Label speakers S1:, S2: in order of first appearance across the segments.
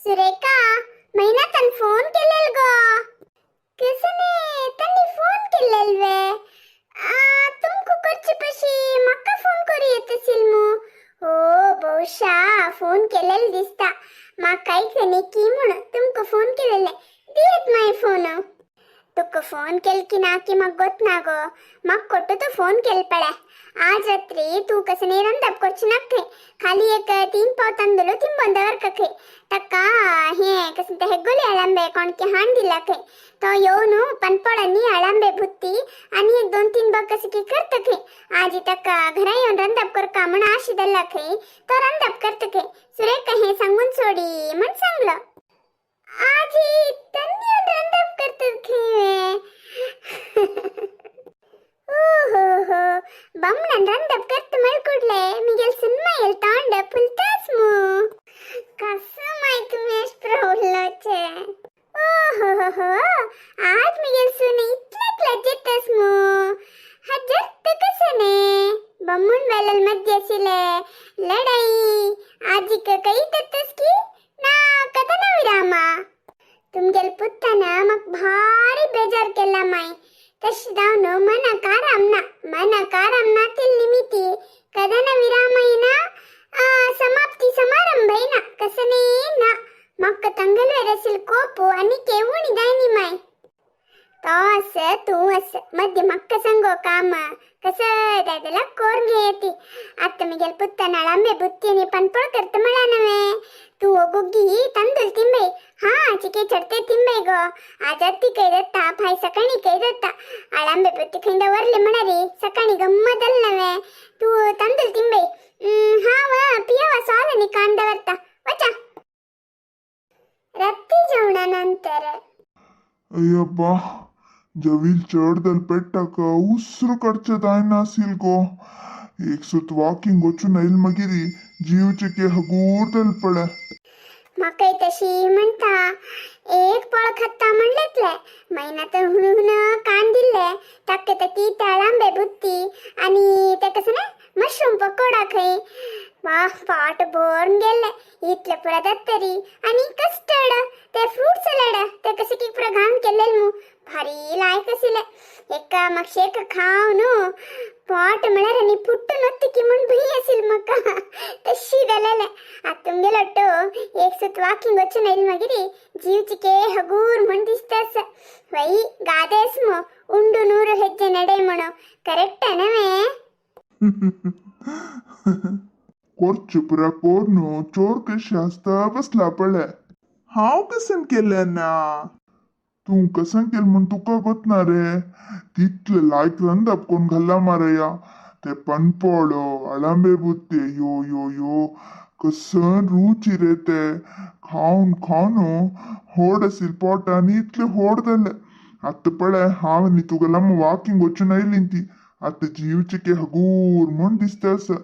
S1: सुरेखा, मैना तन फोन केलेल गो. कसने तन्नी फोन केलेल वे? तुमको करचे पशी म्हाका फोन करू येत असेल मू. हो, ಬಹುಶಃ फोन केलेल दिसता. म्हाका आयकने की म्हणून तुमका फोन केलेले. दियत माय फोन. तुका फोन केल की ना की म्हाका गोत ना गो. म्हाका कोट्टू तो फोन केल पळे. आज रात्री तूं कसने रंदप करची नाका. खाली एक 3 पाव तांदूळ तिंबोन दवरका खंय. ताका हे कसं ते हेग्गोली अळंबे कोणके हाण दिला खंय. तो येवन पनपोळांनी अळंबे बुत्ती आणि एक 2-3 बग कसं की करता खंय. आजी ताका घरा येवन रंदप करका म्हण आशी दिला खंय. तो रंदप करता खंय. सुरेखा हे सांगून सोडी म्हण सांगलं. आजी तन्नी येवन रंदप करतात खंय. हो हो, बमणन रंदप करत मळकुडले मिगेल सुनमायल तांड फुलतास मू. कसं माय तुम्ही अश प्रवल्लोचे. ओ हो हो हो, आज मिगेल सुने इतलेक लज्जेतस मू. हजर कसं ने बम्मुन बैलल मध्य सिले लढाई आजिक कई तत्तस की ना कथन विरामा. तुमगेल पुत्तನ मग भारी बेजार केला माय. तशी जावन मन कारामना मन कारामना तिल निमिती कदन विरामयना समाप्ती समारंभ ना कसने ना. मक्क तंगल वेरसिल कोपು आणि केवून दायनी माय. तो असं तू असं मध्ये मक्क संगो काम कसं दादला कोर घेती. आत्ता मिगेल पुत्तನ ಅಳಂಬೆ ಬುತ್ತಿನಿ ಪನ್ಪೊಳ ಕರ್ತ ಮಳನವೆ. तू गुग्गी तांदूळ तिंबे हा चिके चढते तिंबे गो. आज अत्ती ಕೈದತ್ತ भाई सकाळी ಕೈದತ್ತ ಅಳಂಬೆ ಬುತ್ತಿ खैंದ वरले म्हणारी सकाळी गम्मतल नवे. तू तांदूळ तिंबे हा व पियावा सालनी कांदवरता वचा. रत्ती जेवणानंतर.
S2: अय्यब्बा, जवील चड दल पेट्टाक उस्रू कडचे दायना असील गो. एक सुत वाकिंग वचून येईल मगिरी जीवचे हगूर दलपळे.
S1: म्हाकाय तशी म्हणता. एक पळ खत्ता म्हणलेतले मैना तर हुन कान दिले. ताके ती अळंबे बुत्ती आणि ते कसं ना मशरूम पकोडा खंय. वा, पाट भरून गेले. इतले पुरा तरी आणि कस्टर्ड ते फ्रूट सॅलड ते कसं की पुरा घाण केलेल मू. भारी लायक असिले. एका मग शेक खाव न्हू पोट म्हळ्यार आनी फुट्टू नत्ती म्हण भंय असील म्हाका तशी जालेले. आतां तुमगेलो ಒಟ್ಟು एक सुत वाकिंग वचून येईल मागीर जीव चिके हगूर म्हण दिसता. वೈ ಗಾದೇಸ್ ಮು ಉಂಡು 100 ಹೆಜ್ಜೆ ನಡೆ म्हणू. ಕರೆಕ್ಟ್ ನವೇ?
S2: कोरचे पुरा कोरनू चोर कशी आसता बसला पळे. हांव कसन केलें ना? तूं कसन केलं म्हण तुका गोत ना रे. तितले लायक रंदप कोण घाल्ला मारया. ते पनपोळो अळंबे बुत्ते यो यो यो कसन रुची रे. ते खावन खावन होड असील पोटान इतले होड जाले. आतां पळय हांव आनी तुगेला वाकिंग वचून आयली ती आतां जीवचिके हगूर म्हण दिसता आसा.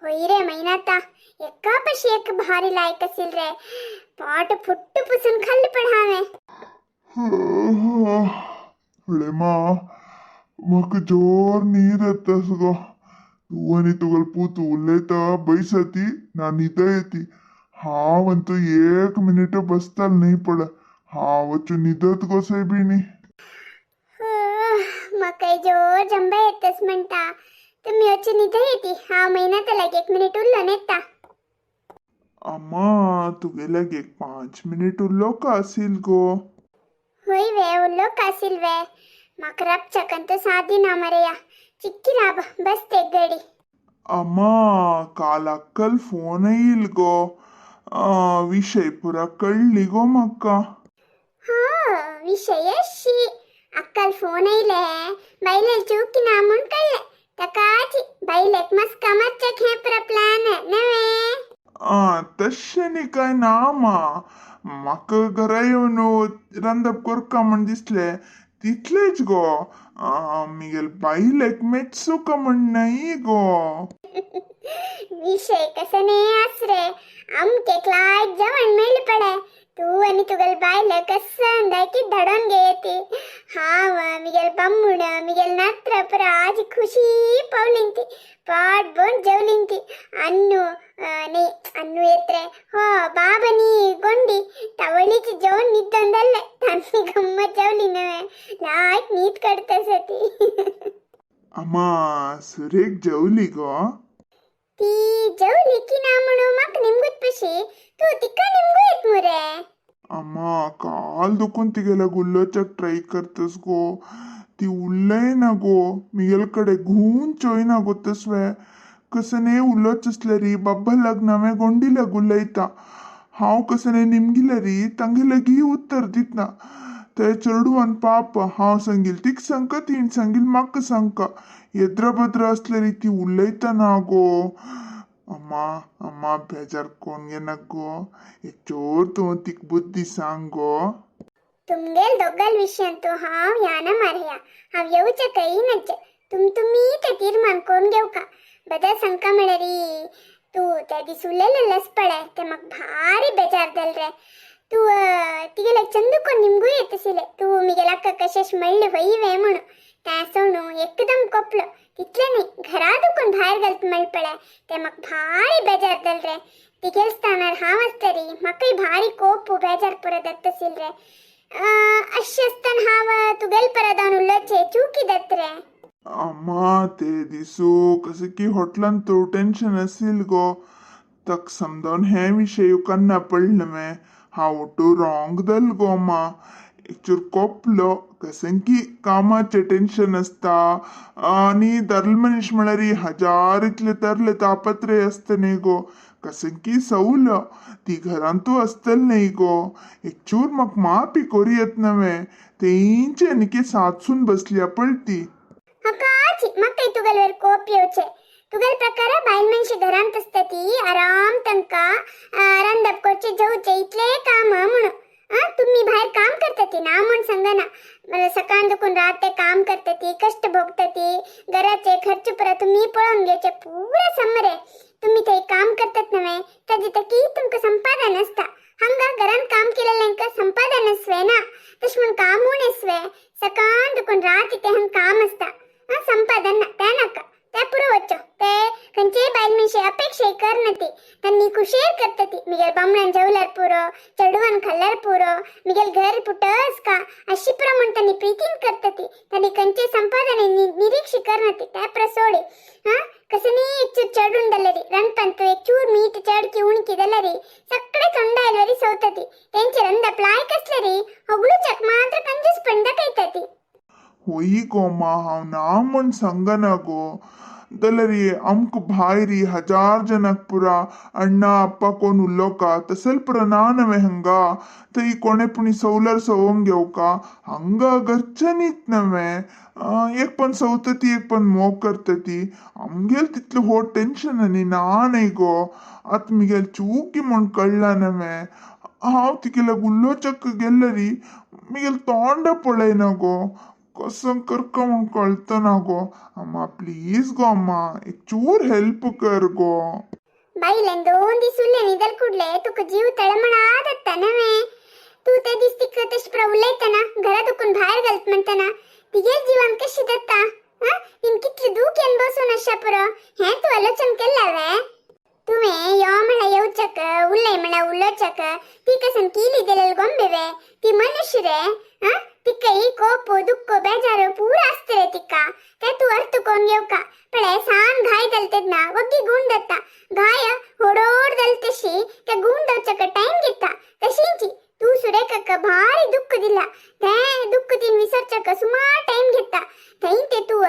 S1: होय रे मैनाता, एका पशी एक भारी लायक असील रे. पोट फुट्टू पुसून खाल्ले पण हांवें.
S2: मा, म्हाका जोर न्हीद येता गो. तूं आनी तुगेलो पूत उलयता बैसती ना न्हिद येती. हांव अंतू एक मिनिट बसताल न्ही पळय. हांव वचून न्हिदत गो सायबिणी.
S1: म्हाकाय जोर जंबा येतस म्हणटा. तुमी वचून न्हिद येती. हांव मैनाता लागी एक मिनिट उरलो येता.
S2: अम्मा, तुगेल्याक एक 5 मिनिट उरलो का असील गो?
S1: होय वे, उरलो कासील वे. म्हाका राबच्याकन तो सादी ना मरेया. चिक्की राब बस ते गडी.
S2: अम्मा, काल अक्कल फोन येईल गो. विषय पुरा कळ्ळी गो म्हाका.
S1: हा, विषय शी अक्कल फोन येयले बायले चूकी ना म्हूण कळ्ळें. ताकाची बायलेक मस्का मारच्याक हें पुरा प्लॅन नवे?
S2: तशें न्ही काय ना मा. म्हाका घरा येवन रांदप करका म्हण दिसलें तितलेच गो. मिगेल बायलेक मेचूका म्हण न्हय गो.
S1: विषय कसं नाही आसरे, आमके लायक जेवण मेळ्ळें पळे. तूं आनी तुगेल बायल कसं की धाडोन घेयती. हांव मिगेल बामूण मिगेल नात्र पुरा आज खुशी पावलीं ती. पाट भरून जेवलीं ती. अन्नू न्ही, अन्नू येत रे हो बाबनी गोंडी. बरीच जेवण न्हिदोन जाल्लें तांणी गम्मत जेवली नवे लायक न्हीद काडता ती.
S2: अम्मा, सुरेख जेवली गो.
S1: ती जेवली की ना म्हणून म्हाका निमगूत पशी तूं तिका निमगू येत मुरे.
S2: अम्मा, काल दुखून तिगेल्या उलोवच्याक ट्राय करतस गो, ती उलयना गो. मिगेल कडे घुवन चोयना गो. तसवे कसने उलोवच आसल्यारी बाब्बा लग्न नवें गोंडी उलयता. हांव कसने निमगिल्यारी तांगे लगी उत्तर दितना ते चेडवान पाप. हांव सांगील तीक सांगका, तीण सांगील म्हाका सांगका. येद्र बद्र आसल्यारी ती उलयता ना गो. अम्मा, अम्मा, बेजार कोण घेनाक गो. एक चोर तूं तिक बुद्धी सांग गो.
S1: तुमगेल दोग्गाल विशयांतू हांव ह्याना मारया. हांव येवचे कई नच्चे. तुम तुमी ते तीर्मान कोण घेवका. बदल सांगका म्हळ्यारी तूं त्या दीस उलयलेलेच पळय, ते म्हाका भारी बेजार जाल रे. तूं तिगेले चंदू कोण निमगू येत आशिल्ले तूं मिगेल अक्का कशेश म्हणले वय वे म्हणून. त्या सोणू एकदम कोपलो. तितले न्ही, घरा दुखून भायर घालत म्हळ पळय, ते म्हाका भारी बेजार जाल रे. तिगेल स्थानार हांव आसतरी म्हाकाय भारी कोप बेजार पुरो जाता आशिल्ले रे. अशें आसतना हांव तुगेल परत उलोवचें चुकी जाता रे.
S2: अम्मा, ते दिसू कसे की हॉटलान तो टेन्शन असेल गो. तक समजावन हे विशय कन्ना पडलं मैं. हांव टू रॉंग दल गो अम्मा. एक चूर कोपलो. कसें की कामाचें टेन्शन आसता आनी दारल मनीस म्हळ्यार हजार इतले तरले तापत्रे आसता न्ही गो. कसें की सवल ती घरांतू आसतली न्ही गो. एक चूर म्हाका मापी करी येत नवें. तेंचे न्ही साचून बसली पळ ती.
S1: हकाची म्हाकाय तुगेलवर कोप येवचे. तुगेल प्रकार बायल मनशी घरांत आसता ती आराम तांकां रांदप करचें जेवचें इतलें काम म्हणून. आं, तुमी भायर काम करता ती ना म्हूण सांगना. सकाळ दुखून रात ते काम करता ती, कश्ट भोगता ती. घराचे खर्च पुरा तुमी पळोवन घेवचे पुरा समरे. तुमी थंय काम करतात नव्हे, ताजे तकी तुमकां संपादन आसता. हांगा घरांत काम केलेल्यांका संपादन आसवे ना. तशें म्हूण काम उणें सकाळ दुखून रात इतें हांगा काम आसता. आं, संपादन ना तें नाका, ते पुरो वच्चो. ते खंयचेय बायल मनशे अपेक्षा करना ती. तांणी कुशेर करता ती. मिगेल बामणान जेवल्यार पुरो, चेडवान खाल्ल्यार पुरो, मिगेल घर पुटस का अशी पुरो म्हूण तांणी प्रितीन करता ती. तांणी खंयचे संपादन निरीक्ष करना ती. ते पुरो सोडी. हां, कसनी एक चूर चडून जाल्यारी रांदपांत एक चूर मीठ चड की उणकी जाल्यारी सगळे तोंडा सवता ती. तेंचे रांदप लायक आसल्यारी होगळूच्याक मात्र कंजूसपण दाखयता ती.
S2: होई गो अम्मा, हांव ना म्हूण सांगना गो. जाल्यार आमकां भायर हजार जनाक पुरा अण्णा अप्पा कोण उलोवका तसल पुरा ना नवें. हांगा थंय कोणे पुणी सवलर सवोंक घेवका. हांगा घरच्यांनीच नवें एक पण सवता ती, एक पण मोग करता ती. आमगेल तितलें हो टेन्शन आनी ना न्ही गो. आतां मिगेल चुकी म्हूण कळ्ळां नवें. हांव तिगेल्या उलोवच्याक गेल्लरी मिगेल तोंड पळयना गो. कसं करका म्हूण कळतना गो. अम्मा, प्लीज गो अम्मा, एक चूर हेल्प कर गो.
S1: बायलेन 2 दीस उरले न्ही जाल्यार कुडले तुका जीव तळमळात जाता नवें. तूं ते दीस तिका तशें पुरो उलयतना घरा दुखून भायर घालत म्हणटना तिगेल जिवान कशी जाता. आं, तीन कितले दूख येवन बसून आशा पुरो हें तूं आलोचन केल्लें वे? तुवें यो म्हळ्यार येवच्याक, उलय म्हळ्यार उलोवच्याक ती कसन किली दिलेली गोंबे वे? ती मनुष्य रे. आं, तिकाय कोप दुःख बेजार पूरा आसता रे तिका. ते तूं अर्थ कोण घेवका. पळय, सान घाय जाल तेन्ना वग्गी गूण जाता. घाय होडोड जाल तशी ते गूण जावच्याक टायम घेता. तशींची तूं सुरेखाक भारी दुःख दिला, ते दुःख तीन विसरच्याक सुमार टायम घेता. थंय ते तूं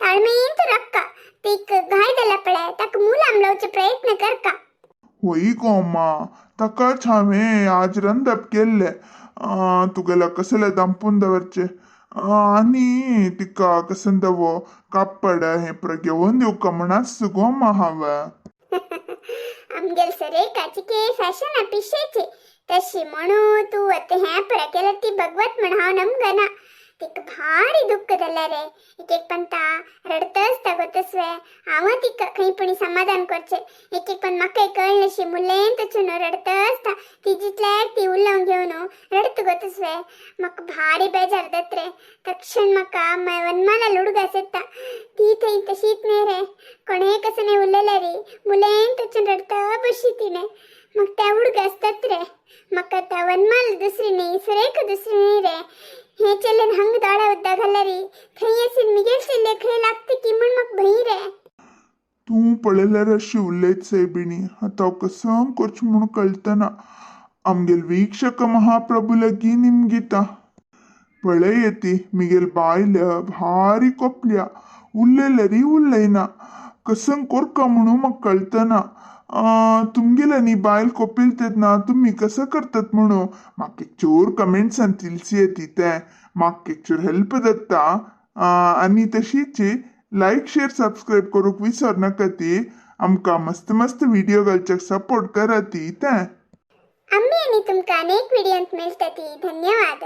S1: ताळमेंत रक्का. तीक घाय जाल्या पळय, ताका मुलाम लावचे प्रयत्न करका.
S2: होई गो अम्मा, ताकाच हांवें आज रांदप केल्लें. तुगेल्या कसलें दांपून दवरचें आनी तिका कसन दवो कापड हें पुरो घेवन दिवका म्हण आसता गो अम्मा हांव.
S1: आमगेल सुरेखाची के फॅशन पिशेची. तशी म्हणू तूं आतां हें पुरो केल्यार ती भगवत म्हण हांव नमगना. तिका भारी दुःख जालें रे. एक एक पंता रडत आसता गो तसवें. हांव तिका खंय पुणी समाधान करचें. एक एक पण म्हाकाय कळनाशी मुलेंत वचून रडत आसता ती. जितल्याक ती उलोवंक घेवन रडत गो तसवें. म्हाका भारी बेजार जाता रे. तक्षण म्हाका वनमाला लुडगास येता. ती थंय तशीच न्ही रे. कोणेय कसं उलयल्यारी मुलेंत वचून रडत बशी तिणें. मग त्या उडगासतात रे. म्हाका आतां वनमाल दुसरी न्ही, सुरेख दुसरी न्ही रे. हे चेल्ल्यान हंग दोळ्या उद्दा घालरी थंय असीन मिगेल चेल्ले खंय लागते की म्हण म्हाका भंय रे.
S2: तूं पळयल्यार अशी उलयत सायबिणी. आतां हांव कसं करचें म्हूण कळतना. आमगेल वीक्षक महाप्रभू लागीं निमगिता. पळय ती मिगेल बायल भारी कोपल्या, उलयल्यारी उलयना. कसं कोरका म्हणून म्हाका कळतना. तुमगेले न्ही बायल कोपेल तेन्ना तुमी कसं करतात म्हणून म्हाका एक चोर कमेंट्सान तिलसी येती ते म्हाका एक चोर हेल्प जाता. आनी तशीच लायक, शेअर, सबस्क्राईब करूंक विसर नाका. ती आमकां मस्त मस्त व्हिडिओ घालच्याक सपोर्ट करा ती तें.
S1: आम्ही आणि तुमकां अनेक व्हिडिओंत मेळटा ती. धन्यवाद.